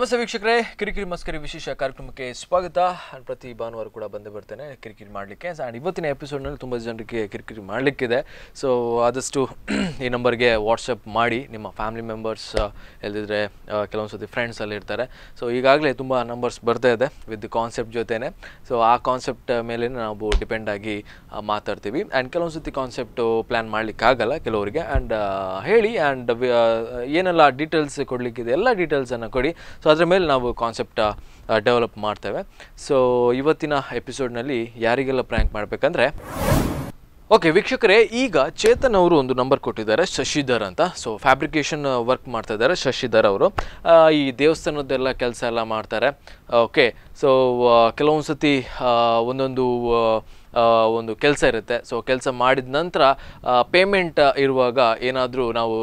ನಮಸ್ತೆ ವೀಕ್ಷಕರೇ, ಕಿರಿಕಿರಿ ಮಸ್ಕರಿ ವಿಶೇಷ ಕಾರ್ಯಕ್ರಮಕ್ಕೆ ಸ್ವಾಗತ. ಪ್ರತಿ ಭಾನುವಾರ ಕೂಡ ಬಂದೇ ಬರ್ತೇನೆ ಕಿರಿಕಿರಿ ಮಾಡಲಿಕ್ಕೆ. ಆ್ಯಂಡ್ ಇವತ್ತಿನ ಎಪಿಸೋಡ್ನಲ್ಲಿ ತುಂಬ ಜನರಿಗೆ ಕಿರಿಕಿರಿ ಮಾಡಲಿಕ್ಕಿದೆ. ಸೊ ಆದಷ್ಟು ಈ ನಂಬರ್ಗೆ ವಾಟ್ಸಪ್ ಮಾಡಿ. ನಿಮ್ಮ ಫ್ಯಾಮಿಲಿ ಮೆಂಬರ್ಸ್ ಇಲ್ಲದಿದ್ದರೆ ಕೆಲವೊಂದು ಸತಿ ಫ್ರೆಂಡ್ಸಲ್ಲಿ ಇರ್ತಾರೆ. ಸೊ ಈಗಾಗಲೇ ತುಂಬ ನಂಬರ್ಸ್ ಬರ್ತಾ ಇದೆ ವಿತ್ ಕಾನ್ಸೆಪ್ಟ್ ಜೊತೆನೇ. ಸೊ ಆ ಕಾನ್ಸೆಪ್ಟ್ ಮೇಲೆ ನಾವು ಡಿಪೆಂಡ್ ಆಗಿ ಮಾತಾಡ್ತೀವಿ. ಆ್ಯಂಡ್ ಕೆಲವೊಂದು ಸತಿ ಕಾನ್ಸೆಪ್ಟು ಪ್ಲ್ಯಾನ್ ಮಾಡಲಿಕ್ಕಾಗಲ್ಲ ಕೆಲವರಿಗೆ. ಆ್ಯಂಡ್ ಹೇಳಿ ಆ್ಯಂಡ್ ಏನೆಲ್ಲ ಡೀಟೇಲ್ಸ್ ಕೊಡಲಿಕ್ಕಿದೆ ಎಲ್ಲ ಡೀಟೇಲ್ಸನ್ನು ಕೊಡಿ. ಸೊ ಅದರ ಮೇಲೆ ನಾವು ಕಾನ್ಸೆಪ್ಟ್ ಡೆವಲಪ್ ಮಾಡ್ತೇವೆ. ಸೊ ಇವತ್ತಿನ ಎಪಿಸೋಡ್ನಲ್ಲಿ ಯಾರಿಗೆಲ್ಲ ಪ್ರ್ಯಾಂಕ್ ಮಾಡಬೇಕಂದ್ರೆ, ಓಕೆ ವೀಕ್ಷಕರೇ, ಈಗ ಚೇತನ್ ಅವರು ಒಂದು ನಂಬರ್ ಕೊಟ್ಟಿದ್ದಾರೆ, ಶಶಿಧರ್ ಅಂತ. So fabrication work ಮಾಡ್ತಾ ಇದ್ದಾರೆ ಶಶಿಧರ್ ಅವರು. ಈ ದೇವಸ್ಥಾನದ್ದೆಲ್ಲ ಕೆಲಸ ಎಲ್ಲ ಮಾಡ್ತಾರೆ. ಓಕೆ, ಸೊ ಕೆಲವೊಂದು ಸತಿ ಒಂದೊಂದು ಒಂದು ಕೆಲಸ ಇರುತ್ತೆ. ಸೊ ಕೆಲಸ ಮಾಡಿದ ನಂತರ ಪೇಮೆಂಟ್ ಇರುವಾಗ ಏನಾದರೂ ನಾವು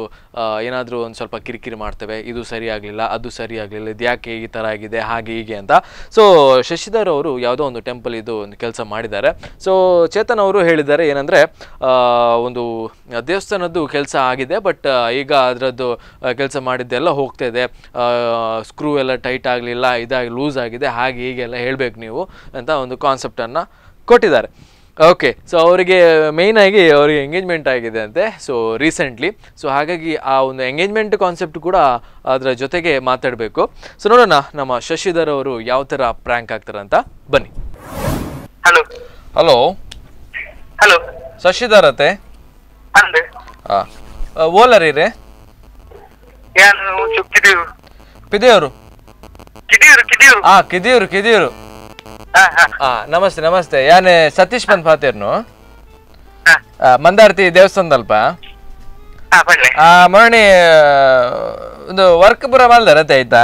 ಏನಾದರೂ ಒಂದು ಸ್ವಲ್ಪ ಕಿರಿಕಿರಿ ಮಾಡ್ತೇವೆ, ಇದು ಸರಿಯಾಗಲಿಲ್ಲ, ಅದು ಸರಿಯಾಗಲಿಲ್ಲ, ಇದು ಯಾಕೆ ಈ ಥರ ಆಗಿದೆ, ಹಾಗೆ ಹೀಗೆ ಅಂತ. ಸೊ ಶಶಿಧರ್ ಅವರು ಯಾವುದೋ ಒಂದು ಟೆಂಪಲ್ ಇದು ಒಂದು ಕೆಲಸ ಮಾಡಿದ್ದಾರೆ. ಸೊ ಚೇತನ್ ಅವರು ಹೇಳಿದ್ದಾರೆ ಏನಂದರೆ, ಒಂದು ದೇವಸ್ಥಾನದ್ದು ಕೆಲಸ ಆಗಿದೆ, ಬಟ್ ಈಗ ಅದರದ್ದು ಕೆಲಸ ಮಾಡಿದ್ದೆಲ್ಲ ಹೋಗ್ತಾಯಿದೆ, ಸ್ಕ್ರೂ ಎಲ್ಲ ಟೈಟ್ ಆಗಲಿಲ್ಲ, ಇದಾಗಿ ಲೂಸ್ ಆಗಿದೆ, ಹಾಗೆ ಹೀಗೆಲ್ಲ ಹೇಳಬೇಕು ನೀವು ಅಂತ ಒಂದು ಕಾನ್ಸೆಪ್ಟನ್ನು ಕೊಟ್ಟಿದ್ದಾರೆ. ಓಕೆ, ಸೊ ಅವರಿಗೆ ಮೇಯ್ನಾಗಿ ಅವರಿಗೆ ಎಂಗೇಜ್ಮೆಂಟ್ ಆಗಿದೆ ಅಂತೆ, so recently. So ಹಾಗಾಗಿ ಆ ಒಂದು ಎಂಗೇಜ್ಮೆಂಟ್ ಕಾನ್ಸೆಪ್ಟ್ ಕೂಡ ಅದರ ಜೊತೆಗೆ ಮಾತಾಡಬೇಕು. ಸೊ ನೋಡೋಣ ನಮ್ಮ ಶಶಿಧರ್ ಅವರು ಯಾವ ಥರ ಪ್ರ್ಯಾಂಕ್ ಆಗ್ತಾರೆ ಅಂತ. ಬನ್ನಿ. Hello hello hello, Shashidhar ಅತ್ತೆ ಓಲರಿ ರೇ ಪಿದೆಯವರು? ಹಾ, ಕಿದಿಯೂರು ಕಿದಿಯೂರು. ನಮಸ್ತೆ ನಮಸ್ತೆ, ಯಾನೆ ಸತೀಶ್ ಬಂದ್ ಪಾತೇರ್ನು, ಮಂದಾರ್ತಿ ದೇವಸ್ಥಾನದಲ್ಪ. ಮೊರಣಿ ಒಂದು ವರ್ಕ್ ಪೂರ ಮಲ್ದಾರ ಆಯ್ತಾ?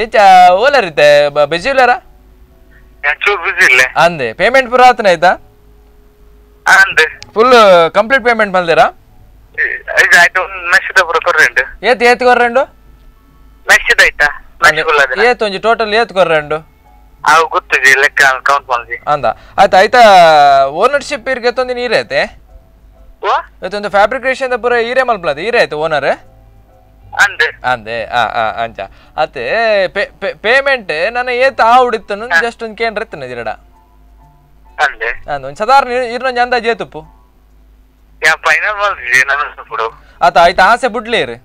ಏಚ ಓಲರಿತೆ ಬಿಜಿ ಇಲ್ಲಾರ? ಅಂದೆ ಪೇಮೆಂಟ್ ಪೂರ ಆತನ ಆಯ್ತಾ? Full complete payment ಮಲ್ದಿರಾ? ಏತ್ ಏತ್ ಕೊರ್ರೆಂಡು? ಏತ್ ಒಂಜಿ ಟೋಟಲ್ ಏತ್ ಕೊರ್ರೆಂಡು? ಅಂದ ಆಯ್ತಾ ಆಯ್ತಾ. ಓನರ್ಶಿಪ್ ಇರ್ಗೆ ಎತ್ತೊಂದು ನೀರೇ ಐತೆ, ಒಂದು ಫ್ಯಾಬ್ರಿಕೇಶನ್ ಪೂರ ಈರೇ ಮಲ್ಪಲದ, ಈರೇ ಆಯ್ತು ಓನರ್ ಅಂದೆ. ಅಂಚ ಅತ್ತೆ ಪೇಮೆಂಟ್ ನನ್ನ ಏತ್ ಆವುಡಿತ್ತು ಜಸ್ಟ್ ಒಂದು ಕೇಂದ್ರ ಇತ್ತು ಇರಡ ಅಂದ ಒಂದು ಸಾಧಾರಣ ಇರ್ನೊಂಜಿ ಅಂದಾಜು ಏತುಪ್ಪು ಆತ ಆಯ್ತಾ? ಆಸೆ ಬುಡ್ಲಿ ರೀ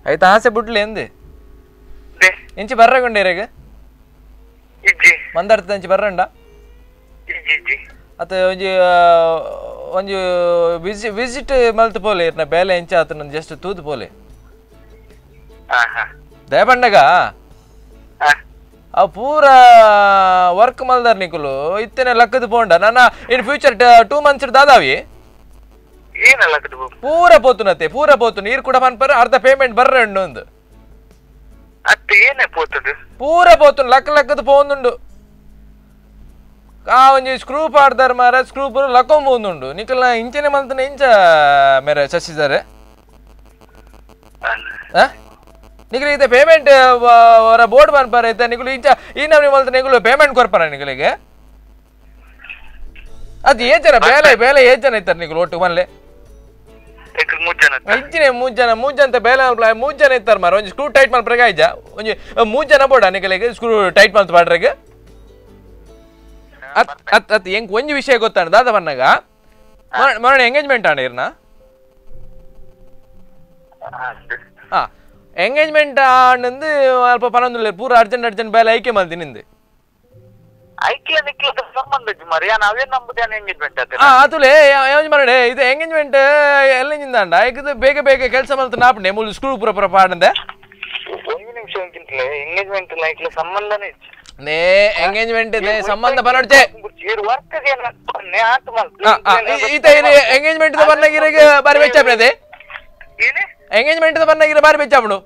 ಆಯ್ತಾ, ಆಸೆ ಬುಡ್ಲಿ ಎಂದೆ ಇಂಚಿ ಬರ್ರಗೊಂಡೀರೆಗ್ ಮಂದಾರ್ತದ ಇಂಚಿ ಬರ್ರಂಡ ಅತ್ತ ಒಂಜಿ ಒಂಜಿ ವಿಸಿಟ್ ಮಲ್ತ್ ಪೋಲೆ ಇರ್ನ ಬೇಲೆ ಇಂಚ ಆತನ ಜಸ್ಟ್ ತೂದು ಪೋಲೆ ದಯಪಂಡಗ. ಅವು ಪೂರ ವರ್ಕ್ ಮಲ್ದಾರ್ ನಿಕುಲು ಇತ್ತನೆ ಲಕ್ಕದ ಪೋಂಡ ನನ್ನ in future 2 months ದಾದಾವಿ ಪೂರ ಪೋತುನತ್ತೆ, ಪೂರ ಪೋತು ನೀರು ಕೂಡ ಪನ್ಪರ್ ಅರ್ಧ ಪೇಮೆಂಟ್ ಬರ್ರ ಒಂದು ಪೂರ ಪೋತು ಲಕ್ಕ ಲಕ್ಕದ ಪೋಂದುಂಡು. ಆ ಒಂಜಿ ಸ್ಕ್ರೂ ಪಾಡ್ದಾರ ಮಾರ ಸ್ಕ್ರೂ ಪೂರ ಲಕ್ಕೊಂಡ್ ಪೋಂದುಂಡು. ನಿಕಲ್ನ ಇಂಚನೆ ಮಲ್ತನ ಇಂಚ ಮೇರೆ ಶಶಿದಾರೆ ನಿಕಲ್ ಇತ್ತೆ ಪೇಮೆಂಟ್ ಅವರ ಬೋರ್ಡ್ ಪನ್ಪರ್ ಐತೆ ನಿಕುಲು ಇಂಚ ಈ ನಮ್ನಿ ಮಲ್ತ ನಿಕುಲು ಪೇಮೆಂಟ್ ಕೊರ್ಪರ ನಿಕಲಿಗೆ? ಅದು ಏ ಜನ ಬೇಲೆ ಬೇಲೆ ಏ ಜನ ಇತ್ತಾರೆ ನಿಕುಲು ಒಟ್ಟು ಮಲ್ಲೆ? ಇಂಚಿನೆ ಮೂರು ಜನ, ಮೂರು ಜನ ಬೇಲೆ ಮೂರು ಜನ ಇತ್ತಾರೆ ಮಾರ. ಒಂಜಿ ಸ್ಕ್ರೂ ಟೈಟ್ ಮಲ್ಪರೆಗೆ ಆಯ್ಜ ಒಂಜಿ ಮೂರು ಜನ ಬೋಡ ನಿಕಲಿಗೆ ಸ್ಕ್ರೂ ಟೈಟ್ ಮಲ್ತ ಪಾಡ್ರೆಗೆ? ಅತ್ ಅತ್ ಅತ್ ಎಂಕ್ ಒಂಜಿ ವಿಷಯ ಗೊತ್ತಾಣ ದಾದ ಬನ್ನಾಗ ಮೊನ್ನೆ ಎಂಗೇಜ್ಮೆಂಟ್ ಆಣ ಇರ್ನ? ಹಾ, ಎಂಗೇಜ್ಮೆಂಟ್ ಆಣಂದು ಅಲ್ಪ ಪನೊಂದುಲ್ಲೆ ಪೂರ ಅರ್ಜೆಂಟ್ ಅರ್ಜೆಂಟ್ ಬೇಲೆ ಐಕೆ ಮಲ್ತಿ ನಿಂದು. ಇದು ಎಂಗೇಜ್ಮೆಂಟ್ ಎಲ್ಲಿಂದ ಬೇಗ ಬೇಗ ಕೆಲಸ ಮಲ್ತ ನಾಪಂಡೆ ಮೂಲು ಸ್ಕ್ರೂ ಪೂರ ಪೂರ ಪಾಡಂದೆ. ನೇ ಎಂಗೇಜ್ಮೆಂಟ್ ಸಂಬಂಧ ಬರೋಡ್ಚೆ ಈತ ಎಂಗೇಜ್ಮೆಂಟ್ ಬನ್ನಾಗಿರ ಬಾರಿ ಬೆಚ್ಚಾಪ್ರದೆ, ಎಂಗೇಜ್ಮೆಂಟ್ ಬನ್ನಾಗಿರ ಬಾರಿ ಬೆಚ್ಚಾಪಡು.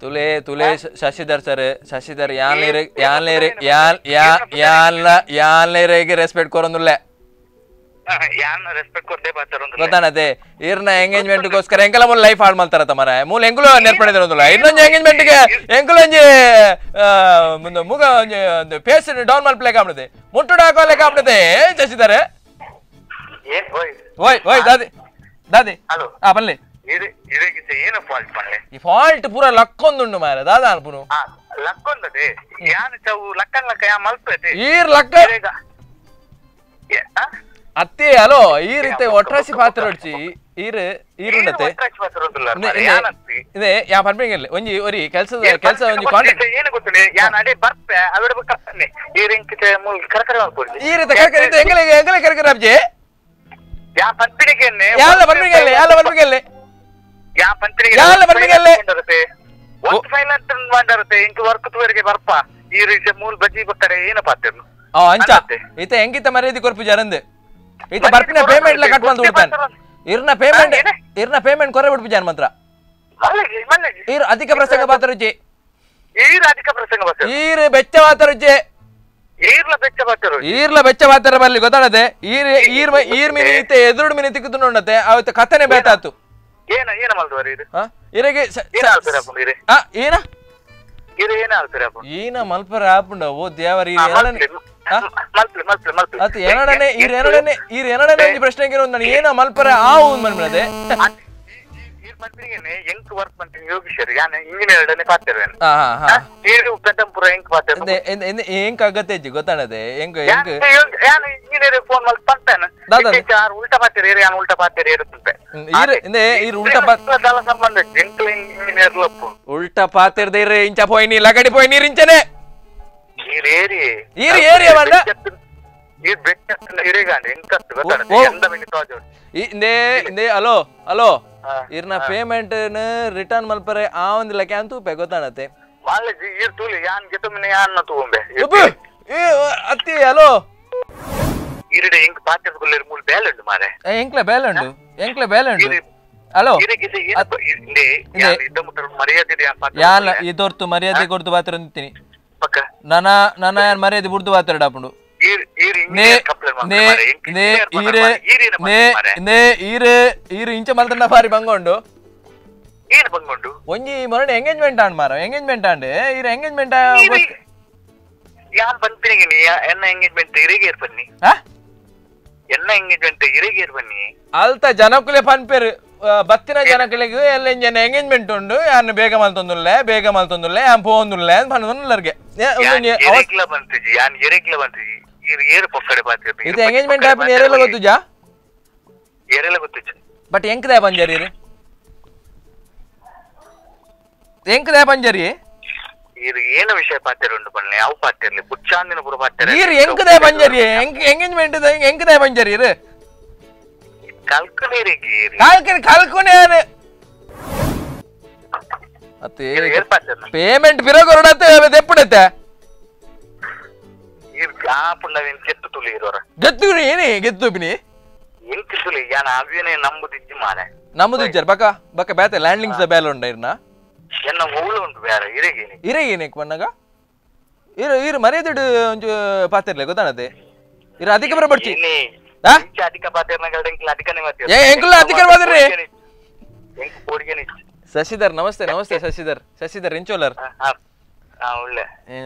ತುಲೆ ತುಲೆ ಶಶಿಧರ್ ಸರ್, ಶಶಿಧರ್ ಯಾನ್ಲೇರೆಗೆ ರೆಸ್ಪೆಕ್ಟ್ ಕೊರೊಂದುಲ್ಲೆ. ಯಾನ್ ರೆಸ್ಪೆಕ್ಟ್ ಕೊರ್ದೆ ಪಾತೆರೊಂದು ಗೊತ್ತಾನತೆ ಇರ್ನ ಎಂಗೇಜ್ಮೆಂಟ್ ಗೋಸ್ಕರ ಎಂಕಲ ಮೂಲ ಲೈಫ್ ಹಾಳು ಮಾಡ್ತಾರತ್ತ ಮರ ಮೂಲ ಎಂಕುಲು ನೆರ್ಪಣಿದ್ರು ಇನ್ನೊಂದು ಎಂಗೇಜ್ಮೆಂಟ್ ಗೆ ಎಂಕುಲು ಒಂಜಿ ಮುಗ ಒಂಜಿ ಫೇಸ್ ಡೌನ್ ಮಲ್ಪಲೆ ಕಾಮ್ನದೆ ಮುಟ್ಟುಡು ಹಾಕೋಲೆ ಕಾಮ್ನದೆ ಶಶಿಧರ್ ಓಯ್ ಓಯ್ ದಾದಿ ದಾದಿ ಹಲೋ ಆ ಬನ್ನಿ ಏನು ಫಾಲ್ಟ್ ಪನ್ಲೆ ಈ ಫಾಲ್ಟ್ ಪೂರ ಲಕ್ಕೊಂದುಂಡು ಮಾರ ದಾದಾ ಅನ್ಪುನು ಲಕ್ಕೊಂದದೆ ಯಾನ್ ಚವು ಲಕ್ಕನ್ ಲಕ್ಕ ಯಾ ಮಲ್ಪತೆ ಈರ್ ಲಕ್ಕ ಅತ್ತೆ ಹಲೋ ಈ ರೀತಿ ಒಟ್ರಾಸಿ ಪಾತ್ರ ಹೊಡ್ಚಿ ಈರ್ ಈರುಂಡತೆ ಇದೆ ಯಾ ಪನ್ಪಿಂಗಿಲ್ಲ ಒಂಜಿ ಒರಿ ಕೆಲಸದ ಕೆಲಸ ಒಂಜಿ ಕಾಂಟ್ರಾಕ್ಟ್ ಏನು ಗೊತ್ತಿಲ್ಲ ಯಾನ್ ಅಡೆ ಬರ್ಪೆ ಅವೆಡ ಕಪ್ಪನೆ ಈ ರಿಂಕ್ ಕರಕರ ಮಾಡ್ಕೊಡಿ ಈ ರೀತಿ ಕರಕರ ಇದು ಎಂಗಲೆ ಎಂಗಲೆ ಕರಕರ ಅಬ್ಜೆ ಯಾ ಪನ್ಪಿಡಿಗೆನ್ನೆ ಯಾಲ ಪನ್ಪಿಂಗಿಲ್ಲ ಯಾಲ ಪನ್ಪಿಂಗಿಲ್ಲ ಯಾ ಪನ್ಪಿಡಿಗೆ ಯಾಲ ಪನ್ಪಿಂಗಿಲ್ಲ ಒಂದು ಫೈಲ್ ಅಂತ ಬಂದಿರುತ್ತೆ ಇಂಕ ವರ್ಕ್ ತುವರಿಗೆ ಬರ್ಪ ಈ ರೀತಿ ಮೂಲ ಬಜ್ಜಿ ಬಕ್ಕಡೆ ಏನ ಪಾತಿರ್ನು ಅಂಚ ಈತ ಹೆಂಗಿತ ಮರ್ಯಾದೆ ಕೊರ್ಪು ಜರಂದೆ ಈತ ಬರ್ಪಿನ ಪೇಮೆಂಟ್ ಲ ಕಟ್ ಬಂದು ಬಿಡ್ತಾನೆ ಇರ್ನ ಪೇಮೆಂಟ್ ಇರ್ನ ಪೇಮೆಂಟ್ ಕೊರೆ ಬಿಡ್ಪು ಜಾನ್ ಮಾತ್ರ ಈರ್ ಅಧಿಕ ಪ್ರಸಂಗ ಪಾತ್ರ ರುಚಿ ಈರ್ ಅಧಿಕ ಪ್ರಸಂಗ ಪಾತ್ರ ಈರ್ ಬೆಚ್ಚ ಪಾತ್ರ ರುಚಿ ಈರ್ಲ ಬೆಚ್ಚ ಪಾತ್ರ ಈರ್ಲ ಬೆಚ್ಚ ಪಾತ್ರ ಬರ್ಲಿ ಗೊತ್ತಾಡದೆ ಈರ್ ಈರ್ ಈರ್ ಮಿನಿ ಈತ ಎದುರು ಮಿನಿ ತಿಕ್ಕು ನೋಡತ್ತೆ ಅವತ್ತು ಕಥನೆ ಬೇತಾತು ಏನ ಏನ ಮಲ್ದವರ ಇದು ಇರಗೆ ಏನ ಆಲ್ಪರ ಆಪುಂಡು ಇರೆ ಏನ ಇರೆ ಏನ ಆಲ್ಪರ ಆಪುಂಡು ಏನ ಮಲ್ಪರ ಆಪುಂಡು ಓ ದೇವರ ಈ ಎರಡನೇ ಮಲ್ಪಲೆ ಮಲ್ಪಲೆ ಮಲ್ಪಲೆ ಅತ್ತ ಎರಡನೇ ಈ ಎರಡನೇ ಈ ಎರಡನೇ ಒಂಜಿ ಪ್ರಶ್ನೆಗೆ ನಾನು ಏನ ಮಲ್ಪರ ಆವು ಮನ್ಮದೆ ಈರ್ ಮಲ್ಪಿಗೆನೆ ಎಂಕ್ ವರ್ಕ್ ಮಂತಿನ ಯೋಗೀಶ್ವರ್ ಯಾನ ಇಂಜಿನಿಯರ್ ಎರಡನೇ ಪಾತೆರ್ವೇನು ಈರ್ ಪೆದಂಪುರ ಎಂಕ್ ಪಾತೆರ್ ಎಂಕ್ ಅಗತ್ಯ ಗೊತ್ತಾಣದೆ ಎಂಕ್ ಎಂಕ್ ಯಾನ ಇಂಜಿನಿಯರ್ ಫೋನ್ ಮಲ್ಪ ಪಂಪೇನ ಆರ್ ಉಲ್ಟಾ ಪಾತೆರ್ ಏರ್ ಯಾನ ಉಲ್ಟಾ ಪಾತೆರ್ ಏರ್ ಪಂಪೆ ಈರ್ ಇಂದೆ ಈರ್ ಉಲ್ಟಾ ದಾಲ ಸಂಬಂಧ ಎಂಕ್ ಇಂಜಿನಿಯರ್ ಲಪ್ಪು ಉಲ್ಟಾ ಪಾತೆರ್ದ ಇರೆ ಇಂಚ ಪೋಯಿ ನೀ ಲಗಡಿ ಪೋಯಿ ನೀರ್ ಇಂಚನೆ ಈರ್ ಏರಿ ಈರ್ ಏರಿ ಅವನ್ನ ಈರ್ ಬೆಚ್ಚ ಇರೆಗಾಂಡ ಎಂಕತ್ತು ಗೊತ್ತಾಣದೆ ಎಂದ ಮಿನಿ ತೋಜೋಡು ಇಂದೆ ಇಂದೆ ಹಲೋ ಹಲೋ ಇರ್ನ ಪೇಮೆಂಟ್ ರಿಟರ್ನ್ ಮಲ್ಪರೆ ಆ ಒಂದು ಲೆಕ್ಕ ಅಂತ ತೂಪೆ ಗೊತ್ತಾಣತೆ ಈರ್ ತೂಲಿ ಯಾನ್ ಗೆತ ಮಿನಿ ಯಾನ್ನ ತೂಂಬೆ ಏ ಅತ್ತಿ ಹಲೋ ಈರಿಡೆ ಎಂಕ್ ಪಾತೆರ್ ಗುಲ್ಲೇರ್ ಮೂಲ ಬೇಲೆ ಉಂಡು ಮಾರೆ ಎಂಕ್ಲೆ ಬೇಲೆ ಉಂಡು ಎಂಕ್ಲೆ ಬೇಲೆ ಉಂಡು ಹಲೋ ಯಾನ್ ಇದೊರ್ತು ಮರ್ಯಾದೆ ಕೊಡ್ತು ಪಾತ್ರ ಅಂತೀನಿ ನನ ನನ ಯಾನ್ ಮರ್ಯಾದೆ ಬುಡ್ದು ಪಾತ್ರ ಡಾಪುಂಡು ನೇ ನೇ ನೇ ಈರೆ ನೇ ನೇ ಈರೆ ಈರು ಇಂಚ ಮಲ್ತಂಡ ಬಾರಿ ಬಂಗೊಂಡು ಒಂಜಿ ಮೊರಣ ಎಂಗೇಜ್ಮೆಂಟ್ ಆಂಡ್ ಮಾರ ಎಂಗೇಜ್ಮೆಂಟ್ ಆಂಡ್ ಈರ್ ಎಂಗೇಜ್ಮೆಂಟ್ ಯಾನ್ ಪನ್ಪಿನಿಗೆ ಎನ್ನ ಎಂಗೇಜ್ಮೆಂಟ್ ಇರೆಗೆ ಬನ್ನಿ ಎನ್ನ ಎಂಗೇಜ್ಮೆಂಟ್ ಇರೆಗೆ ಬನ್ನಿ ಅಲ್ತ ಜನಕುಲೆ ಪನ್ಪೇರು ಬತ್ತಿನ ಜನಕುಲೆಗ್ ಎಲ್ಲ ಇಂಜನ ಎಂಗೇಜ್ಮೆಂಟ್ ಉಂಡು ಯಾನ್ ಬೇಗ ಮಲ್ತೊಂದುಲ್ಲೆ ಬೇಗ ಮಲ್ತೊಂದುಲ್ಲೆ ಯಾನ್ ಪೋವೊಂದುಲ್ಲೆ ಅಂತ ಪನ್ನೊಂದುಲ್ಲರ್ಗೆ ಎರೆಗ್ಲ ಬಂತಿಜಿ ಯಾನ್ ಎರೆಗ್ಲ ಬಂತಿಜಿ ಈರ್ ಏರು ಪೊಕ್ಕಡೆ ಪಾತೆರ್ ಇದು ಎಂಗೇಜ್ಮೆಂಟ್ ಆಪಿನ ಎರೆಲ ಗೊತ್ತುಜಾ ಎರೆಲ ಗೊತ್ತುಜ ಬಟ್ ಎಂಕದ ಪಂಜರಿ ಇರು ಎಂಕದ ಪಂಜರಿ ಈರ್ ಏನ ವಿಷಯ ಪಾತೆರ್ ಉಂಡು ಪನ್ಲೆ ಅವು ಪಾತೆರ್ಲಿ ಬುಚ್ಚಾಂದಿನ ಪೂರ ಪಾತೆರ್ ಈರ್ ಎಂಕದ ಪಂಜರಿ ಎಂಗೇಜ್ಮೆಂಟ್ ಎಂಕದ ಪಂಜರಿ ಇರು ಕಲ್ಕುನೇರಿಗೆ ಕಲ್ಕನೆ ಕಲ್ಕುನೆ ಅತ್ತೆ ಪೇಮೆಂಟ್ ಪಿರಗೊರಡತ್ತೆ ದೆಪ್ಪುಡತ್ತೆ ಈರ್ ಆಪುಂಡವೇನ್ ಕೆತ್ತು ತುಲಿ ಇರೋರ ಗೆತ್ತು ಏನೇ ಗೆತ್ತು ಬಿನಿ ಎಂಕ್ ತುಲಿ ಯಾನ್ ಅವೇನೆ ನಂಬುದಿಜ್ಜಿ ಮಾರೆ ನಂಬುದಿಜ್ಜರ್ ಬಕ ಬಕ ಬೇತೆ ಲ್ಯಾಂಡಿಂಗ್ಸ್ the ಬೇಲೆ ಉಂಡ ಇರ್ನ ಎನ್ನ ಓಳು ಉಂಟು ಬೇರೆ ಇರೆಗೇನೆ ಇರೆಗೇನೆ ಬಣ್ಣಗ ಇರು ಇರು ಮರ್ಯಾದೆಡು ಒಂಜು ಪಾತೆರ್ಲೆ ಗೊತ್ತಾನತೆ ಇರು ಅಧಿಕ ಬರಬಡ್ಚಿ ಅಧಿಕ ಶಶಿಧರ್ ನಮಸ್ತೆ ನಮಸ್ತೆ ಶಶಿಧರ್ ಶಶಿಧರ್ ಇಂಚೋಲರ್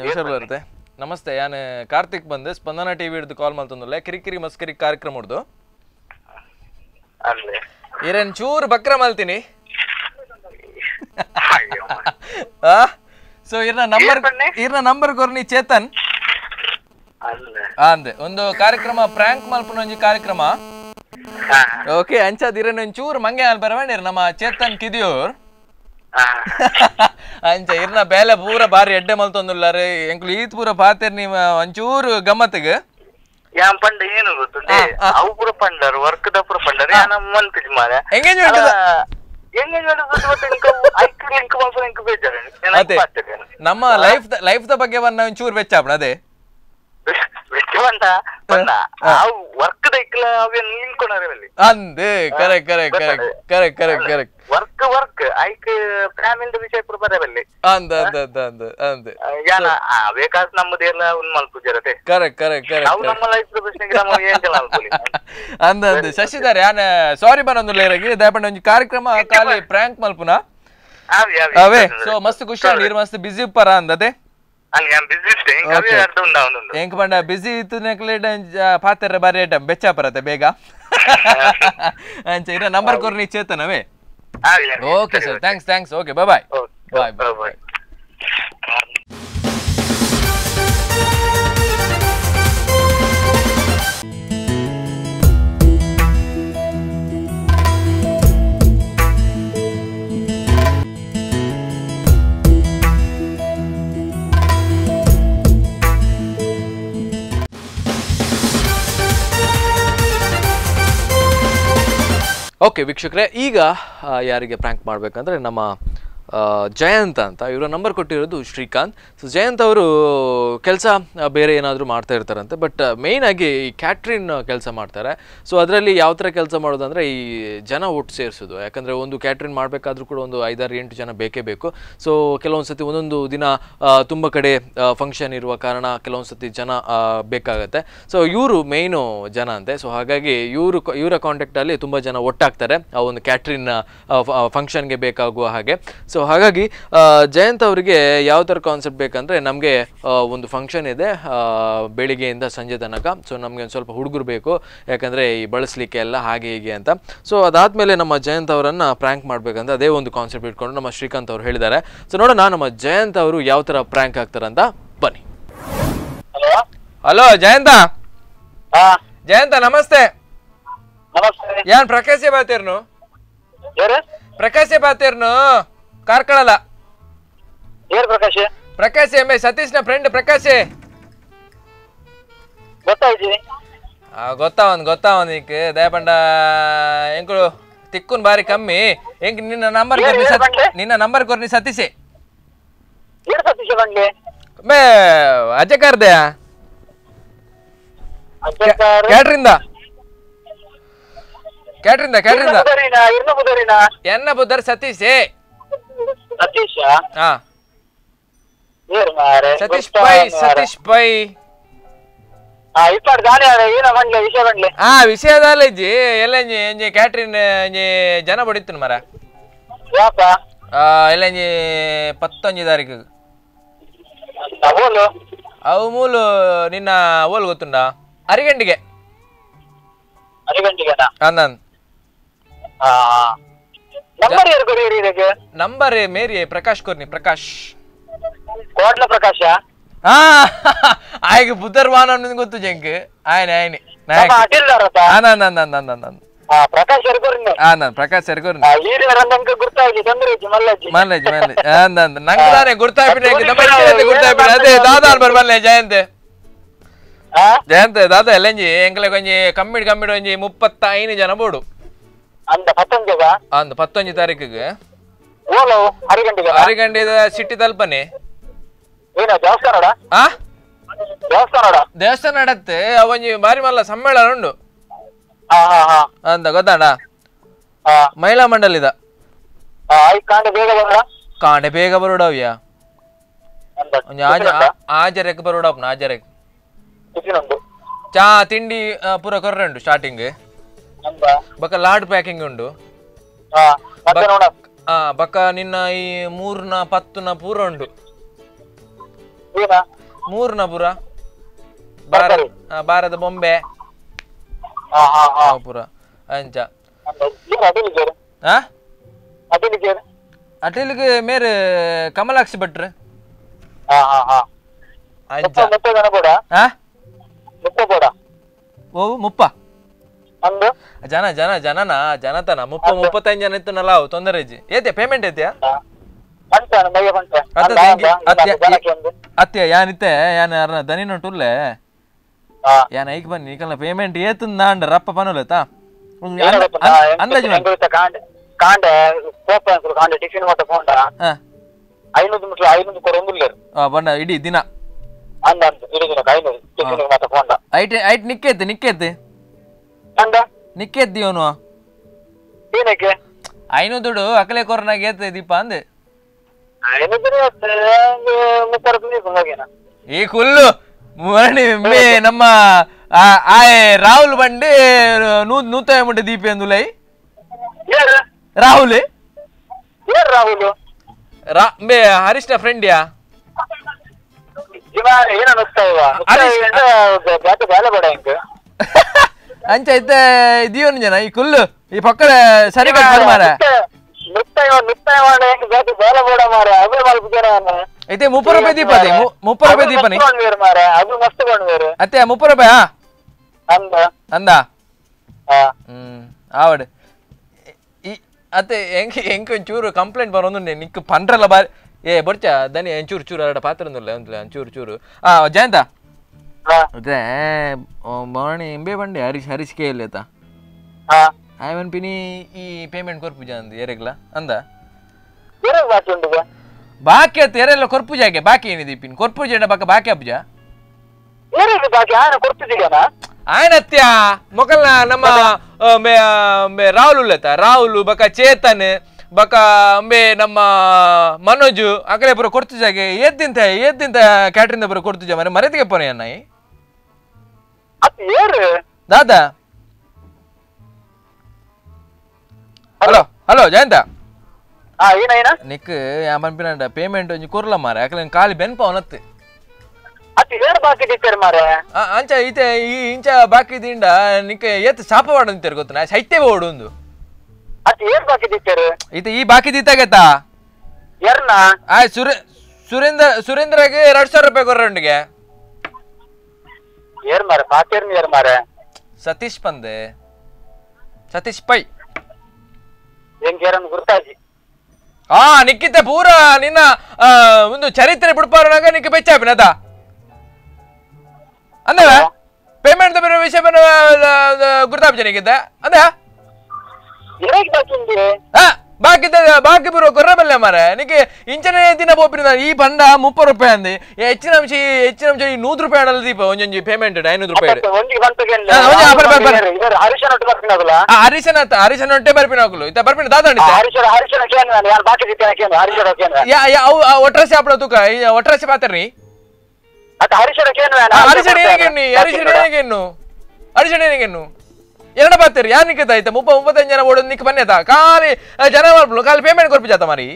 ಹುಷಾರ್ ನಮಸ್ತೆ ಯಾನ್ ಕಾರ್ತಿಕ್ ಬಂದು ಸ್ಪಂದನ ಟಿವಿ ಹಿಡ್ದು ಕಾಲ್ ಮಲ್ತೊಂದುಲ್ಲೆ ಕಿರಿಕಿರಿ ಮಸ್ಕಿರಿ ಕಾರ್ಯಕ್ರಮ ಹಿಡ್ದು ಇರೇನ್ ಚೂರು ಬಕ್ರ ಮಲ್ತೀನಿ ಸೊ ಇರ್ನ ನಂಬರ್ ಇರ್ನ ನಂಬರ್ ಕೊರ್ನಿ ಚೇತನ್ ಅಂದೆ ಒಂದು ಕಾರ್ಯಕ್ರಮ ಪ್ರಾಂಕ್ ಮಲ್ಪುನ ಒಂಜಿ ಕಾರ್ಯಕ್ರಮ ಓಕೆ ಅಂಚಾದ್ ಇರನ್ ಒಂಚೂರು ಮಂಗೆ ಬರವೇಂಡಿರ್ ನಮ್ಮ ಚೇತನ್ ಕಿದಿಯೂರ್ ಅಂಚ ಇರ್ನ ಬೇಲೆ ಪೂರ ಬಾರಿ ಎಡ್ಡೆ ಮಲ್ತೊಂದುಲ್ಲಾರು ಎಂಕುಲು ಈತ್ ಪೂರ ಪಾತೆರ್ ನಿಮ್ಮ ಒಂಚೂರು ಗಮ್ಮತ್ತಿಗೆ ಯಾನ್ ಪಂಡ ಏನು ಗೊತ್ತುಂಡೆ ಅವು ಪೂರ ಪಂಡರು ವರ್ಕ್ the ಪೂರ ಪಂಡರು ಯಾನ್ ಮನ್ಪಿಜ್ ಮಾರೆ ಎಂಗೇಜ್ಮೆಂಟ್ ನಮ್ಮ life life the ಬಗ್ಗೆ ಬಂದ ಒಂಚೂರು ಬೆಚ್ಚ ಆಪಣ ಅದೇ ಬೆಚ್ಚ ಬಂದ ಬಣ್ಣ ವರ್ಕ್ ದೈಕ್ಲ ಅವೇನ್ ನಿಂತ್ಕೊಂಡಾರೆ ಅಂದೆ. Correct correct correct correct correct correct. Work work ಐಕ್ family ವಿಷಯ ಪೂರ ಬರಬಲ್ಲಿ ಅಂದ ಅಂದ ಅಂದ ಅಂದ ಅಂದೆ. ಯಾನ ಬೇಕಾದ ನಮ್ಮದು ಎಲ್ಲ ಉನ್ ಮಲ್ಪುಜರತೆ. Correct correct correct. ಅವು ನಮ್ಮ ಲೈಫ್ ಪ್ರಶ್ನೆಗೆ ನಮ್ಮ ಏನ್ ಜನ ಅನ್ಕೊಳ್ಳಿ ಅಂದ ಅಂದೆ. ಶಶಿಧರ್ ಯಾನ ಸಾರಿ ಬನ್ನೊಂದು ಲೇರಗಿ ದಯಪಂಡ ಒಂಜಿ ಕಾರ್ಯಕ್ರಮ ಖಾಲಿ ಪ್ರ್ಯಾಂಕ್ ಮಲ್ಪುನ ಅವೇ. ಸೊ ಮಸ್ತ್ ಖುಷಿ ನೀರು ಮಸ್ತ್ ಬಿಸಿ ಉಪ್ಪರ ಅಂದತೆ. ಎಂಕ್ ಪಂಡ ಬಿಸಿ ಇತ್ತು ನೆಕ್ಲೇಟ್ ಪಾತೆರ ಬಾರಿ ಐಟಮ್ ಬೆಚ್ಚಾಪರತೆ ಬೇಗ ಅಂಚ ಇರ number ಕೊರ್ನಿ ಚೇತನವೇ. Okay sir, thanks thanks. Okay, bye bye bye bye. Okay ವೀಕ್ಷಕರೇ, ಈಗ ಯಾರಿಗೆ ಪ್ರ್ಯಾಂಕ್ ಮಾಡಬೇಕಂದ್ರೆ ನಮ್ಮ ಜಯಂತ್ ಅಂತ ಇವರ ನಂಬರ್ ಕೊಟ್ಟಿರೋದು ಶ್ರೀಕಾಂತ್. ಸೊ ಜಯಂತ್ ಅವರು ಕೆಲಸ ಬೇರೆ ಏನಾದರೂ ಮಾಡ್ತಾ ಇರ್ತಾರಂತೆ, ಬಟ್ ಮೇಯ್ನಾಗಿ ಈ ಕ್ಯಾಟ್ರಿನ್ ಕೆಲಸ ಮಾಡ್ತಾರೆ. ಸೊ ಅದರಲ್ಲಿ ಯಾವ ಥರ ಕೆಲಸ ಮಾಡೋದಂದರೆ ಈ ಜನ ಒಟ್ಟು ಸೇರಿಸೋದು. ಯಾಕಂದರೆ ಒಂದು ಕ್ಯಾಟ್ರಿನ್ ಮಾಡಬೇಕಾದ್ರೂ ಕೂಡ ಒಂದು 5-6 ಜನ ಬೇಕೇ ಬೇಕು. ಸೊ ಕೆಲವೊಂದು ಸತಿ ಒಂದೊಂದು ದಿನ ತುಂಬ ಕಡೆ ಫಂಕ್ಷನ್ ಇರುವ ಕಾರಣ ಕೆಲವೊಂದು ಸತಿ ಜನ ಬೇಕಾಗತ್ತೆ. ಸೊ ಇವರು ಮೇಯ್ನು ಜನ ಅಂತೆ. ಸೊ ಹಾಗಾಗಿ ಇವರ ಕಾಂಟ್ಯಾಕ್ಟಲ್ಲಿ ತುಂಬ ಜನ ಒಟ್ಟಾಗ್ತಾರೆ ಆ ಒಂದು ಕ್ಯಾಟ್ರಿನ್ ಫಂಕ್ಷನ್ಗೆ ಬೇಕಾಗುವ ಹಾಗೆ. ಸೊ ಹಾಗಾಗಿ ಜಯಂತ್ ಅವರಿಗೆ ಯಾವ ಥರ ಕಾನ್ಸೆಪ್ಟ್ ಬೇಕಂದರೆ, ನಮಗೆ ಒಂದು ಫಂಕ್ಷನ್ ಇದೆ ಬೆಳಿಗ್ಗೆಯಿಂದ ಸಂಜೆ ತನಕ, ಸೊ ನಮಗೆ ಒಂದು ಸ್ವಲ್ಪ ಹುಡುಗರು ಬೇಕು, ಯಾಕಂದರೆ ಈ ಬಳಸಲಿಕ್ಕೆ ಎಲ್ಲ ಹಾಗೆ ಹೀಗೆ ಅಂತ. ಸೊ ಅದಾದಮೇಲೆ ನಮ್ಮ ಜಯಂತ್ ಅವರನ್ನು ಪ್ರ್ಯಾಂಕ್ ಮಾಡಬೇಕಂತ ಅದೇ ಒಂದು ಕಾನ್ಸೆಪ್ಟ್ ಇಟ್ಕೊಂಡು ನಮ್ಮ ಶ್ರೀಕಾಂತ್ ಅವರು ಹೇಳಿದ್ದಾರೆ. ಸೊ ನೋಡೋಣ ನಮ್ಮ ಜಯಂತ್ ಅವರು ಯಾವ ಥರ ಪ್ರ್ಯಾಂಕ್ ಆಗ್ತಾರಂತ. ಬನ್ನಿ. ಹಲೋ ಜಯಂತ. ಜಯಂತ ನಮಸ್ತೆ. ಯಾನ್ ಪ್ರಕಾಶ್ ಬಾತೇರ್ನು? ಪ್ರಕಾಶ್ ಬಾತೇರ್ನು ಕಾರ್ಕಳಲ್ಲ. ಪ್ರಕಾಶ್ ಪ್ರಕಾಶ್ ಎಮ್ಮೆ ಸತೀಶ್ ನ ಫ್ರೆಂಡ್ ಪ್ರಕಾಶ್. ಗೊತ್ತಾವನ್ ಗೊತ್ತಾವನ್ ಈಗ ದಯಪಂಡ ಎಂಕುಳು ತಿಕ್ಕುನ್ ಬಾರಿ ಕಮ್ಮಿ. ಎಂಕ್ ನಿನ್ನ ನಂಬರ್ ನಿನ್ನ ನಂಬರ್ ಕೊರ್ನಿ ಸತೀಶ್. ಮೇ ಅಜ್ಜಕಾರ್ದೆಯ ಕ್ಯಾಟ್ರಿಂದ ಕ್ಯಾಟ್ರಿಂದ ಕ್ಯಾಟ್ರಿಂದ ಎನ್ನ ಬುದ್ಧರ್ ಸತೀಶ್. ಸತೀಶ್ ಪೈ ಸತೀಶ್ ಪೈ ವಿಷಯದಲ್ಲಜ್ಜಿ ಎಲ್ಲ ಕ್ಯಾಟ್ರಿನ್ ಜನ ಬಡಿತು ಮರ ಎಲ್ಲ 19 ತಾರೀಕು ಅವು ಮೂಲು ನಿನ್ನ ಓಲ್ ಗೊತ್ತುಂಡ ಅರಿಗಂಡಿಗೆ. ನಂಬರ್ ಮೇರಿ ಪ್ರಕಾಶ್ ಕೊರ್ನಿ ಪ್ರಕಾಶ್ ಕೋಟ್ಲ ಪ್ರಕಾಶ. ಆಯ್ಕೆ ಬುಧರ್ವಾನ ಗೊತ್ತು ಜಂಕ್ ಆಯ್ನೆ ಆಯ್ನೆ ಪ್ರಕಾಶ್ ಅದೇ ದಾದಾ ಬರ್ಬಲ್ಲೆ ಜಯಂತ್ ಜಯಂತ್ ದಾದಾ ಎಲ್ಲಂಜಿ ಎಂಕಲೆ ಕೊಂಜಿ ಕಮ್ಮಿಡ್ ಕಮ್ಮಿಡ್ ಒಂಜಿ 35 ಜನ ಬೋಡು ಅಂದ್ 19 ತಾರೀಕಿಗೆ ಅರಿಗಂಡಿದ ಸಿಟಿ ತಲ್ಪನೆ ದೇವಸ್ಥಾನ ನಡತ್ತೆ ಅವೊಂಜಿ ಬಾರಿ ಮಲ್ಲ ಸಮ್ಮೇಳನ ಉಂಡು ಅಂತ ಗೊತ್ತಾಡ ಮಹಿಳಾ ಮಂಡಲಿದ ಕಾಂಡೆ ಬೇಗ ಬರೋಡವ್ಯ ಆಜರಕ್ಕೆ ಬರೋಡಪ್ಪ ಆಜರಕ್ಕೆ ಚಾ ತಿಂಡಿ ಪೂರ ಕೊರ್ರೆ ಉಂಟು ಸ್ಟಾರ್ಟಿಂಗ್ ಬಕ್ಕ ಲಾಡ್ ಪ್ಯಾಕಿಂಗ್ ಉಂಡು ಬಕ್ಕ ನಿನ್ನ ಈ 3ನ 10ನ ಪೂರ ಉಂಡು 3ನ ಪೂರ ಭಾರತ ಬೊಂಬೆ ಪೂರ ಅಂಚ ಅಟಲಿಗೆ ಮೇರೆ ಕಮಲಾಕ್ಷಿ ಭಟ್ರು ಅಂಚ ಓ ಮುಪ್ಪ ಜನ ಜನ ಜನನ ಜನತನ 30-35 ಜನ ಇತ್ತು ನಲ್ಲ ತೊಂದರೆ ಇಜ್ಜಿ ಏತ್ಯ ಪೇಮೆಂಟ್ ಏತ್ಯ ಅತ್ಯ ಯಾನಿತ್ತೆ ಯಾನ್ ಅರ್ನ ದನಿನ ಟುಲ್ಲೆ ಯಾನ್ ಐಕ್ ಬನ್ನಿ ಈಕಲ್ನ ಪೇಮೆಂಟ್ ಏತುಂದ ನಾಂಡ ರಪ್ಪ ಪನುಲೆತಾ ಅಂದಾಜು ಕಾಂಡೆ ಕೋಪ ಕಾಂಡೆ ಟಿಫಿನ್ ಮಟ್ಟ ಫೋಂಡ 500 500 ಕೊರೊಂದುಲ್ಲೆರ್ ಬಣ್ಣ ಇಡೀ ದಿನ ಅಂದ ಅಂದ ಇಡೀ ಕೈನೂರು ಟಿಫಿನ್ ಮಾತ ಫೋನ್ ಐಟ್ ಐಟ್ ನಿಕ್ಕೆತ್ತು ನಿಕ್ಕೆತ್ತು ಅಂದ ನಿಕ್ಕೆದ್ದಿ ಅವನು ಏನಕ್ಕೆ ಐನೂ ದುಡ್ಡು ಅಕಲೆ ಕೊರನಾಗ ಏತ್ ದೀಪ ಅಂದೆ ಈ ಕುಲ್ಲು ಮರಣಿ ಮೇ ನಮ್ಮ ಆಯ್ ರಾಹುಲ್ ಬಂಡಿ ನೂತ ಮುಟ್ಟೆ ದೀಪ ಅಂದುಲೈ ರಾಹುಲ್ ರಾಹುಲ್ ಮೇ ಹರೀಶ್ನ ಫ್ರೆಂಡ್ ಯಾ ಅಂಚ ಇತ್ತೆ ದಿಯೋನ್ ಜನ ಈ ಕುಲ್ಲು ಈ ಪಕ್ಕದ ಸರಿ ಕಟ್ ಮಾರ ಐತೆ 30 ರೂಪಾಯಿ ದೀಪ ಅದೇ 30 ರೂಪಾಯಿ ದೀಪನಿ ಅತ್ತೆ 30 ರೂಪಾಯಿ ಅಂದ ಆವಡ್ ಅತ್ತೆ ಎಂಕ್ ಎಂಕ್ ಒಂಚೂರು ಕಂಪ್ಲೇಂಟ್ ಬರೋದು ನಿಕ್ ಪಂಡ್ರಲ್ಲ ಬಾರಿ ಏ ಬೊರ್ಚ ದನಿ ಒಂಚೂರು ಚೂರು ಅರಡ ಪಾತ್ರ ಒಂದುಲ್ಲ ಒಂಚೂರು ಚೂರು ಆ ಜಯಂತ ಅದೇ ಮಾಣಿ ಎಂಬೆ ಬಂಡೆ ಹರೀಶ್ ಹರೀಶ್ ಕೆ ಎಲ್ಲಿ ಆತ ಆಯ್ವನ್ ಪಿನಿ ಈ ಪೇಮೆಂಟ್ ಕೊರ್ಪುಜ ಅಂದ್ ಏರೆಗ್ಲ ಅಂದ ಬಾಕಿ ಅತ್ತ ಏರೆಲ್ಲ ಕೊರ್ಪುಜಾಗೆ ಬಾಕಿ ಏನಿದೆ ಪಿನ್ ಕೊರ್ಪುಜ ಬಾಕ ಬಾಕಿ ಅಬ್ಜ ಆಯನತ್ಯ ಮೊಕಲ್ನ ನಮ್ಮ ರಾಹುಲ್ ಉಲ್ಲತ ರಾಹುಲ್ ಬಕ ಚೇತನ್ ಬಕ ಅಂಬೆ ನಮ್ಮ ಮನೋಜ್ ಅಕಲೆ ಪೂರ ಕೊಡ್ತುಜಾಗೆ ಏದ್ದಿಂತ ಏದ್ದಿಂತ ಕ್ಯಾಟ್ರಿಂದ ಪೂರ ಕೊಡ್ತುಜ ಮರೆ ಮರೆತಿಗೆ ಪೋನೆ ಅನ್ನ ದಾದಾ ಹಲೋ ಹಲೋ ಜಯಂತ ನಿಕ್ ಪನ್ಪಿನ ಪೇಮೆಂಟ್ ಒಂಜಿ ಕೊರ್ಲ ಮಾರೆ ಅಕಲೆ ಖಾಲಿ ಬೆನ್ಪ ಅವನತ್ತೆ ಅಂಚ ಈತೆ ಈ ಇಂಚ ಬಾಕಿ ದಿಂಡ ನಿಕ್ ಏತ್ ಶಾಪ ವಾಡ ಗೊತ್ತ ನಾ ಸೈತೆ ಓಡು ಒಂದು ಈತ ಈ ಬಾಕಿ ದೀತಾಗತ್ತಾ ಸುರೇಂದ್ರ ಸುರೇಂದ್ರಗೆ 2000 ರೂಪಾಯಿ ಕೊರ್ರಂಡಿಗೆ ಸತೀಶ್ ಪಂದೆ ಸತೀಶ್ ಪೈ ಆ ನಿಕ್ಕಿತ ಪೂರ ನಿನ್ನ ಒಂದು ಚರಿತ್ರೆ ಬಿಡ್ಪಾರನಾಗ ನಿಕ್ಕ ಬೆಚ್ಚಾಪಿನ ಅದ ಅಂದವ ಪೇಮೆಂಟ್ ಬೇರೆ ವಿಷಯ ಗುರ್ತಾಪ್ ನಿಕ್ಕಿದ್ದ ಅಂದ ಬಾಕಿ ಬಾಕಿ ಬರೋ ಕೊರ್ರಬಲ್ಲೆ ಮಾರೆ ನಿಕ್ಕೆ ಇಂಚನೆ ದಿನ ಪೋಪಿನ ಈ ಬಂಡ 30 ರೂಪಾಯಿ ಅಂದೆ ಹೆಚ್ಚಿನ ಅಂಶ ಹೆಚ್ಚಿನ ಅಂಶ 100 ರೂಪಾಯಿ ಆಡಲ್ಲ ದೀಪ ಒಂಜೊಂಜಿ ಪೇಮೆಂಟ್ 500 ರೂಪಾಯಿ ಹರೀಶನ ಹರೀಶನ ಒಟ್ಟೆ ಬರ್ಪಿನ ಹೋಗ್ಲು ಇತ್ತ ಬರ್ಪಿನ ದಾದ ಒಟ್ರಾಸಿ ಆಪಡ ತೂಕ ಒಟ್ರಾಸಿ ಪಾತ್ರನಿ ಹರೀಶನ ಏನಿಗೆನ್ನು ಹರೀಶನ ಏನಿಗೆನ್ನು ಹರೀಶನ ಏನಿಗೆನ್ನು ಎರಡು ಬಾತೇರಿ ಯಾರು ನಿಕ್ಕದ ಆಯ್ತಾ 35 ಜನ ಓಡೋದು ನಿಕ್ಕ ಬನ್ನಿ ಆಯ್ತಾ ಖಾಲಿ ಜನ ಮಾಡ್ಬಿಡು ಖಾಲಿ ಪೇಮೆಂಟ್ ಕೊರ್ಪು ಜಾತ ಮಾರಿ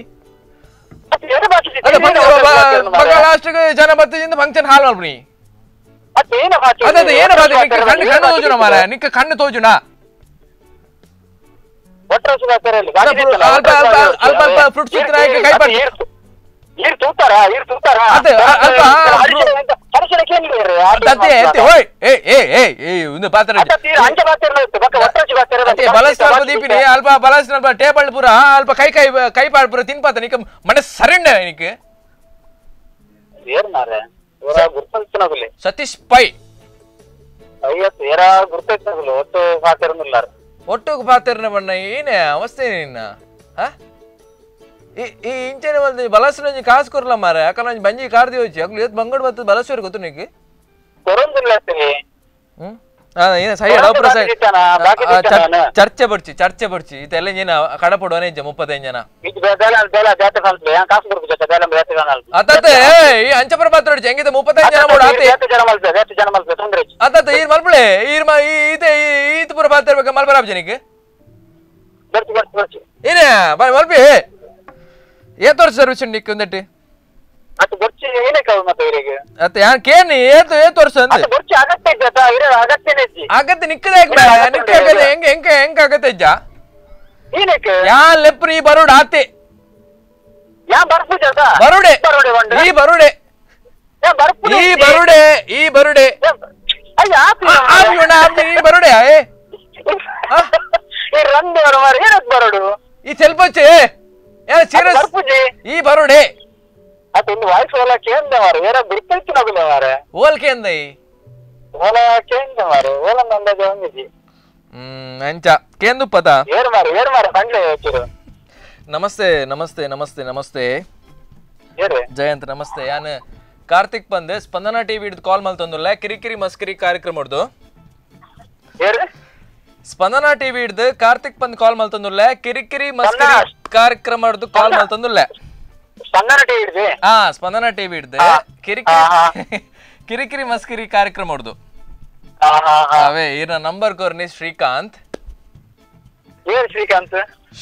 ಲಾಸ್ಟ್ ಜನ ಬತ್ತಿಂದ ಫಂಕ್ಷನ್ ಹಾಲ್ ಮಾಡ್ಬಿಡಿ ಅದೇ ಏನ ಬಾತೆ ನಿಕ್ಕ ಕಣ್ಣು ಕಣ್ಣು ತೋಜುನ ಮಾರ ನಿಕ್ಕ ಕಣ್ಣು ತೋಜುನ ಅಲ್ಪ ಅಲ್ಪ ಫ್ರೂಟ್ಸ್ ಕೈ ಪಟ್ಟು ಅಲ್ಪ ಬಲಸ್ ಟೇಬಲ್ ಪೂರ ಅಲ್ಪ ಕೈ ಕೈ ಕೈ ಪಾಡ್ ಪೂರ ತಿನ್ಪಾತ ನಿಕ್ಕ ಮನಸ್ಸು ಸರಿಂಡ ನಿಕ್ ಸತೀಶ್ ಪೈ ಒಟ್ಟು ಪಾತ್ರ ಬಣ್ಣ ಏನೇ ಅವಸ್ಥೆ ನಿನ್ನ ಈ ಇಂಚನೆ ಒಂದು ಬಲಸು ನಂಜಿ ಕಾಸು ಕೊರ್ಲ ಮಾರೆ ಯಾಕಂದ್ರೆ ನಂಜಿ ಬಂಜಿ ಕಾರ್ದಿ ಹೋಯ್ತು ಅಗ್ಲು ಏತ್ ಬಂಗಡ್ ಬರ್ತದೆ ಬಲಸುವರ್ ಗೊತ್ತು ನಿಕ್ಕೆ ಚರ್ಚೆ ಬರ್ಚಿ ಚರ್ಚೆ ಬರ್ಚಿ ಇದೆಲ್ಲ ಜನ ಕಡಪಡುವನೇ ಇಜ್ಜ 35 ಜನ ಅತ್ತತ್ತೆ ಈ ಅಂಚಪುರ ಪಾತ್ರ ಹೆಂಗಿದೆ 35 ಜನ ಬೋಡು ಆತೆ ಅತ್ತತ್ತೆ ಈರ್ ಮಲ್ಪಳೆ ಈರ್ ಈತೆ ಈತ್ ಪುರ ಪಾತ್ರ ಇರ್ಬೇಕು ಮಲ್ಪರಾಬ್ ಜನಕ್ಕೆ ಏನೇ ಮಲ್ಪಿ ಏತ್ ವರ್ಷ ಸರ್ವಿಸ್ ನಿಕ್ ಒಂದಟ್ಟಿ ಅತ್ತೆ ಯಾನ್ ಕೇನಿ ಏತ್ ಏತ್ ವರ್ಷ ಅಂದೆ ಅಗತ್ಯ ನಿಕ್ಕದ ನಿಕ್ಕ ಹೆಂಗ ಹೆಂಗ ಹೆಂಗ ಅಗತ್ಯ ಇಜ್ಜ ಯಾ ಲೆಪ್ರಿ ಬರುಡ್ ಆತೆ ಬರುಡೆ ಈ ಬರುಡೆ ಈ ಬರುಡೆ ಈ ಬರುಡೆ ಈ ಬರುಡೆ ಈ ಸೆಲ್ಪಚ್ಚೆ ಈ ಬರುಡೆ ನಮಸ್ತೆ ನಮಸ್ತೆ ನಮಸ್ತೆ ನಮಸ್ತೆ ಜಯಂತ್ ನಮಸ್ತೆ ಯಾನ್ ಕಾರ್ತಿಕ್ ಬಂದೆ ಸ್ಪಂದನಾ ಟಿವಿ ಹಿಡಿದು ಕಾಲ್ ಮಲ್ತೊಂದುಲ್ಲ ಕಿರಿಕಿರಿ ಮಸ್ಕಿರಿ ಕಾರ್ಯಕ್ರಮ ಸ್ಪಂದನಾ ಟಿವಿ ಹಿಡಿದು ಕಾರ್ತಿಕ್ ಬಂದ್ ಕಾಲ್ ಮಲ್ತೊಂದುಲ್ಲ ಕಿರಿಕಿರಿ ಮಸ್ಕಿರಿ ಕಾರ್ಯಕ್ರಮ ಕಾಲ್ ಮಲ್ತೊಂದುಲ್ಲ ಹಾ ಸ್ಪಂದನಾ ಟಿವಿ ಹಿಡ್ದು ಕಿರಿಕಿರಿ ಕಿರಿಕಿರಿ ಮಸ್ಕಿರಿ ಕಾರ್ಯಕ್ರಮ ಹೊಡ್ದು ಅವೇ ಈರ ನಂಬರ್ ಕೊರ್ನಿ ಶ್ರೀಕಾಂತ್ ಶ್ರೀಕಾಂತ್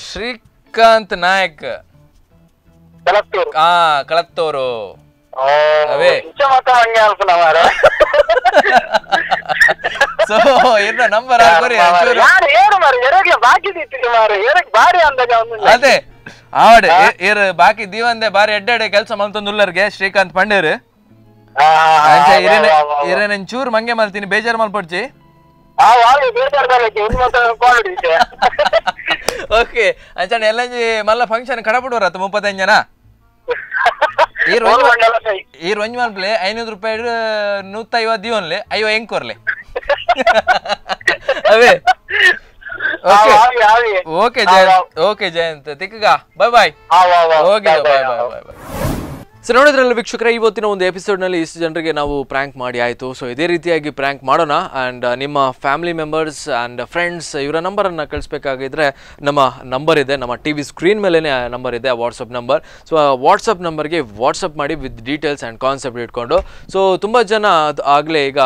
ಶ್ರೀಕಾಂತ್ ನಾಯಕ್ ಹಾ ಕಳತ್ತೂರು ಅವೇ ಸೊ ಇರ್ನ ನಂಬರ್ ಅದೇ ಆವಡೆ ಏರ್ ಬಾಕಿ ದೀವಂದೆ ಬಾರಿ ಎಡ್ಡೆಡೆ ಕೆಲಸ ಮಲ್ತೊಂದುಲ್ಲರ್ಗೆ ಶ್ರೀಕಾಂತ್ ಪಂಡೇರು ಇರೇನೆ ಚೂರು ಮಂಗೆ ಮಲ್ತೀನಿ ಬೇಜಾರು ಮಲ್ಪಡ್ಚಿ ಓಕೆ ಅಂಚಾನೆ ಎಲ್ಲಂಜಿ ಮಲ್ಲ ಫಂಕ್ಷನ್ ಕಡಪಡುವರತ್ತ 35 ಜನ ಈರ್ ಒಂಜಿ ಮಲ್ಪ್ಲೆ 500 ರೂಪಾಯಿ 150 ದೀವನ್ಲೆ 50 ಎಂಕೋರ್ಲೆ ಅವೇ okay okay Jayant okay Jayant ತಿಕ್ಕಗ bye bye okay bye bye bye bye. So ನೋಡಿದ್ರಲ್ಲ ವೀಕ್ಷಕರೇ, ಇವತ್ತಿನ ಒಂದು ಎಪಿಸೋಡ್ನಲ್ಲಿ ಇಷ್ಟು ಜನರಿಗೆ ನಾವು ಪ್ರ್ಯಾಂಕ್ ಮಾಡಿ ಆಯಿತು. ಸೊ ಇದೇ ರೀತಿಯಾಗಿ ಪ್ರ್ಯಾಂಕ್ ಮಾಡೋಣ. ಆ್ಯಂಡ್ ನಿಮ್ಮ ಫ್ಯಾಮಿಲಿ ಮೆಂಬರ್ಸ್ ಆ್ಯಂಡ್ ಫ್ರೆಂಡ್ಸ್ ಇವರ ನಂಬರನ್ನು ಕಳಿಸ್ಬೇಕಾಗಿದ್ದರೆ ನಮ್ಮ ನಂಬರ್ ಇದೆ, ನಮ್ಮ T V screen ಮೇಲೇ ನಂಬರ್ ಇದೆ, ವಾಟ್ಸಪ್ ನಂಬರ್. ಸೊ ಆ ವಾಟ್ಸಪ್ ನಂಬರ್ಗೆ ವಾಟ್ಸಪ್ ಮಾಡಿ ವಿತ್ ಡೀಟೇಲ್ಸ್ ಆ್ಯಂಡ್ ಕಾನ್ಸೆಪ್ಟ್ ಇಟ್ಕೊಂಡು. ಸೊ ತುಂಬ ಜನ ಅದು ಆಗಲೇ ಈಗ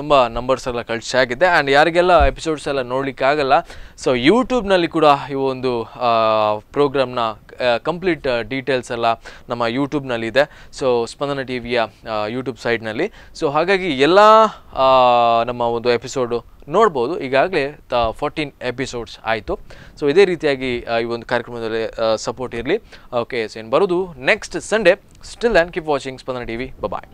ತುಂಬ ನಂಬರ್ಸ್ ಎಲ್ಲ ಕಳಿಸಾಗಿದೆ. ಆ್ಯಂಡ್ ಯಾರಿಗೆಲ್ಲ ಎಪಿಸೋಡ್ಸ್ ಎಲ್ಲ ನೋಡಲಿಕ್ಕಾಗಲ್ಲ, ಸೊ ಯೂಟ್ಯೂಬ್ನಲ್ಲಿ ಕೂಡ ಈ ಒಂದು ಪ್ರೋಗ್ರಾಮ್ನ ಕಂಪ್ಲೀಟ್ ಡೀಟೇಲ್ಸ್ ಎಲ್ಲ ನಮ್ಮ ಯೂಟ್ಯೂಬ್ನಲ್ಲಿ ಇದೆ. ಸೊ ಸ್ಪಂದನ ಟಿ ವಿಯ ಯೂಟ್ಯೂಬ್ ಸೈಟ್ನಲ್ಲಿ. ಸೊ ಹಾಗಾಗಿ ಎಲ್ಲ ನಮ್ಮ ಒಂದು ಎಪಿಸೋಡು ನೋಡ್ಬೋದು. ಈಗಾಗಲೇ 14 ಎಪಿಸೋಡ್ಸ್ ಆಯಿತು. ಸೊ ಇದೇ ರೀತಿಯಾಗಿ ಈ ಒಂದು ಕಾರ್ಯಕ್ರಮದಲ್ಲಿ ಸಪೋರ್ಟ್ ಇರಲಿ. ಓಕೆ, ಸೊ ಏನು ಬರೋದು next Sunday. Still and keep watching Spandana T V. Bye.